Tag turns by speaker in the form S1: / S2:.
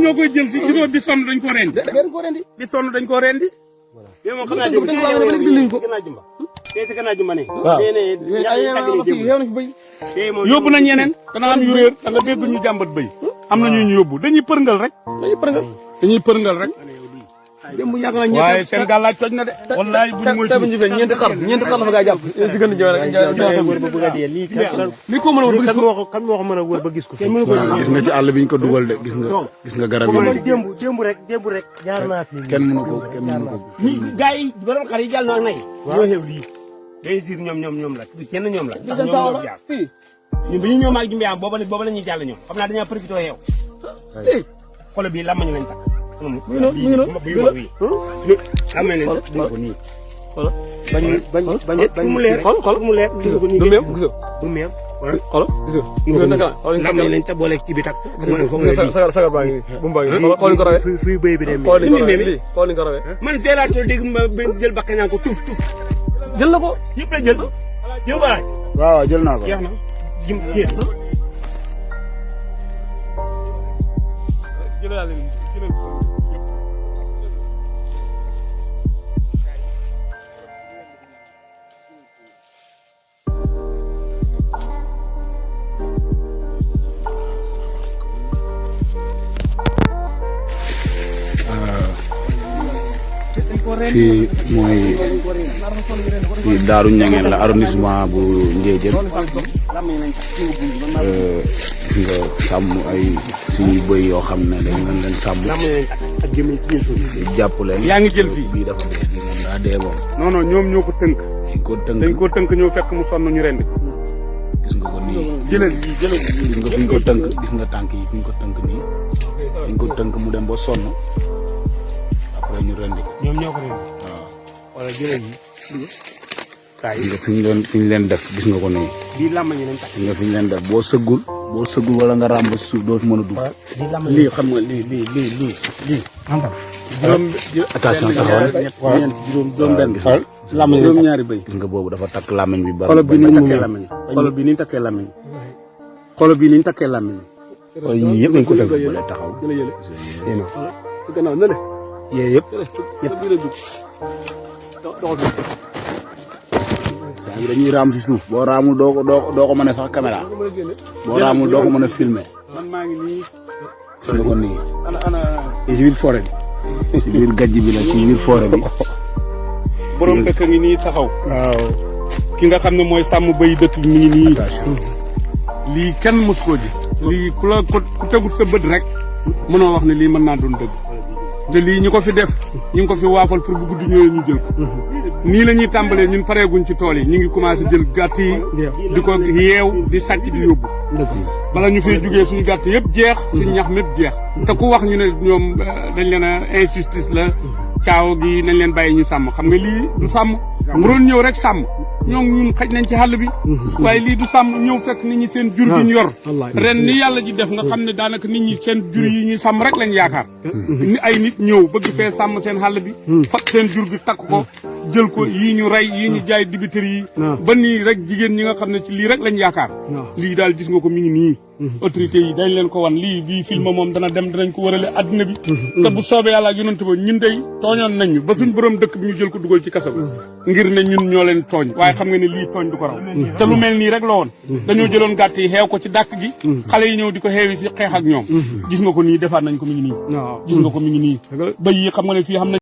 S1: ñoo koy jël si gisoo bi sonn dañ ko rendi. bi sonn dañ ko rendi.
S2: yow moom xam naa dégg nga
S1: yóbbu nañ yeneen dana am yu réer da nga dégg ñu jàmbat bëy am na ñu yóbbu dañuy përngal rek. dañuy përngal rek.
S3: démb yàgg na
S1: waaye seen gàllaaj toj na de. wallaay buñ muy
S3: tey bu ñu fee ñeenti xar la fa gaa jàpp. diggante Ndiol ak lii ko mën a wër ba gis ko
S2: kan moo ko mën a wër ba gis ko.
S4: gis nga ci àll bi ñu ko dugal de gis nga garab yi.
S2: démb rek jaar naa fi.
S4: kenn mënu ko.
S2: ñi gars yi borom xar yi jàll na ak nay. ñoo xew lii. day siir ñoom la kenn ñoom la. ndax ñoom ñoo jaar ñun bi ñu ñëw maag jumbi am booba la ñuy jàll ñoom xam naa dañoo profité xew. xolo bii lamañu lañ takk.
S3: mu ngi noonu
S2: am nañ leen ko nii.
S3: bañ
S2: mu leer mu leer
S3: du meew gisoo
S2: du meew
S3: xoolal gisoo
S2: lam nañ leen te boole kii bi takk
S3: sagar baa ngi bu mbaa ngi xool ni ko rawee
S2: fii bëy bi dem
S3: xool ni ko rawee
S2: man fee laa toll dégg ma jël bakk naa ko tuf
S3: jël na ko
S2: yëpp la jël balaaj
S4: waaw jël naa ko
S2: jeex na jim jeex na
S4: fii mooy fii Daaru Ñangeen la arrondissement bu Ndiédiène gis nga sàmm ay suñuy bëy yoo xam ne dañ leen sàmm jàpp leen.
S1: yaa ngi jël fii
S4: bii dafa dee bii moom daa dee moom.
S1: non non ñoom ñoo ko tënk.
S4: dañ
S1: ko tënk ñoo fekk mu sonn ñu rend ko.
S4: gis nga ko nii.
S1: jëlal
S4: gis nga fi ñu ko tënk gis nga tànk yi fi ñu ko tënk nii. dañ ko tënk mu dem ba sonn après ñu rendi ko.
S2: ñoom ñoo ko rendi.
S4: waaw
S2: wala jëlal yi. kaay
S4: gis nga fi ñu leen def gis nga ko nii.
S2: bii lamañu lañ takk.
S4: gis nga fi ñu leen def boo sëggul wala nga ràmb si suuf doo fi mën a dugg.
S1: lii xam nga lii.
S4: attention taxawal
S1: ñeent juróom benn.
S4: làmmiñ
S1: juróom ñaari bëy.
S4: gis nga boobu dafa takk làmmiñ bi. ba
S1: xolo bi ni takkee làmmiñ. xolo bi ni takkee làmmiñ. xolo bi ni takkee làmmiñ.
S2: yii yëpp dañ ko tënk.
S4: ba lay taxaw.
S1: ci gannaaw na le.
S2: yee yëpp.
S4: saa yi dañuy raam si suuf boo raamul doo ko mën a sax caméra boo raamul doo ko mën a filmer.
S1: man maa ngi nii.
S4: gis nga ko nii.
S2: si biir forêt bi.
S4: si biir gajj bi la si biir forêt bi.
S1: borom dëkk ngi nii taxaw.
S2: waaw.
S1: ki nga xam ne mooy sàmm bëy dëkk bi mi ngi nii. lii kenn mës koo gis. lii ku tegut sa bët rek mënoo wax ne lii mën naa doon dëgg. te lii ñu ko fi def ñu ngi ko fi waafal pour bu guddi ñëwee ñu jël ko. nii la ñuy tàmbalee ñun pareeguñ ci tool yi ñu ngi commencé jël gàtt yi di ko yeew di sàcc di yóbbu. bala ñu fiy jugee suñu gàtt yëpp jeex. suñu ñax mépp jeex. te ku wax ñu ne ñoom dañ leen a injustice la caaw gi nañ leen bàyyi ñu sàmm xam nga lii du sàmm. mu doon ñëw rek sàmm. ñoom ñun xaj nañ ci xàll bi. waaye lii du sàmm ñëw fekk nit ñi seen jur gi ñu yor. ren ni yàlla ji def nga xam ne daanaka nit ñi seen jur yi ñuy sàmm rek lañ yaakaar. ni ay nit ñëw bëgg fee sàmm seen xàll bi. fat seen jur gi takk ko jël ko yii ñu rey yii ñu jaay dibiteri yi. ba nii rek jigéen ñi nga xam ne ci lii rek lañ yaakaar. lii daal gis nga ko mi ngi nii. autorité yi dañ leen ko wan lii bii film moom dana dem danañ ko wërale adduna bi. te bu soobee yàlla ak yonent ba ñun day tooñoon nañ ñu ba suñ borom dëkk bi ñu jël ko dugal ci kaso bi ngir ne ñun ñoo leen tooñ waaye xam nga ne lii tooñ du ko raw. te lu mel nii rek la woon. dañoo jëloon gàtt yi xeew ko ci dàkk gi. xale yi ñëw di ko xeewi si xeex ak ñoom. gis nga ko nii defaat nañ ko mi ngi nii. gis nga ko mi ngi nii. ba yi xam nga ne fii xam nañ